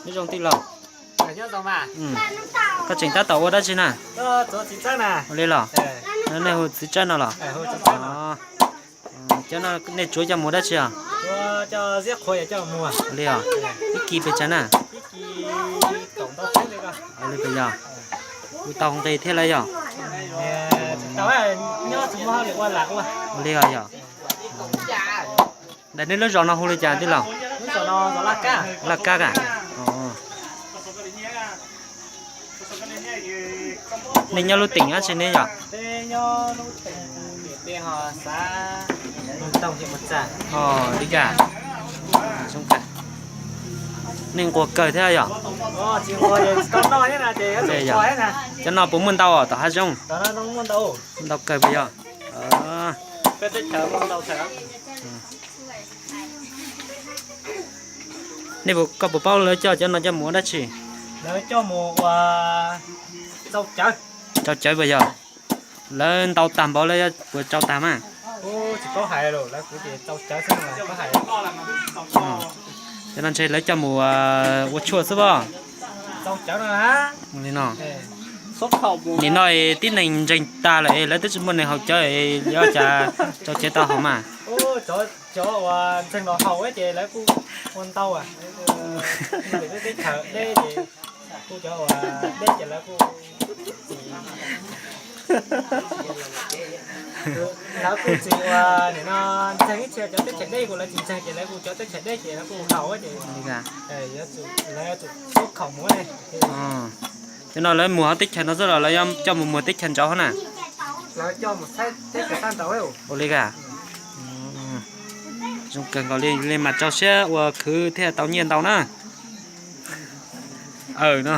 Nyob zoo tij laug. Koj tseem tab tom ua dab tsi na? Ua li los? Nej hu txiv tsawb no los? Cov no nej tsuav coj mus dab tsi os? Li os. Ib kis pes tsawg na? Li yog. Ua tau nqi thiab lawm yog? Li os yog. Daim nej lub zos no hu li cas tij laug? Laj Kab a? Nej nyob lub teem dab tsi ne yog? Li cas? Nej nquag kawg thiab yog? Cov no puas muaj ntau tom hav zoov? Ntau kawg puas yog? Nej, koj puas paub lawv coj cov no coj mus ua dab tsi? Rau cawv puas yog? Lawv ntau tag npaum lawv yuav puas rau tag mas? Cov no ntshe lawv coj mus ua tshuaj xwb pob? Li no. Nim no tib neeg ntseeg tag lawm es lawv twb tsis muaj neeg haus cawv, yuav cas rau cawv tau haus mas? Cov uas ntseeg los haus ces lawv kuj ua ntau, lub teb chaws deb ces kuj cov uas deb ces lawv kuj, lawv kuj tsis ua, nim no ntseeg ib txhia cov teb chaws deb kuj lawv tsis ntseeg ces lawv kuj cov teb chaws deb ces lawv kuj haus ces lawv yuav tsum xub khaum mus ne. Cov no lawv mus hauv teb chaws no xwb los lawv yuav coj mus muag teb chaws nraud hauv na? Ua li ka. Zoo kawg nkaus li, li mas rau siab ua khwv thiaj tau nyiaj ntau na. Aw no.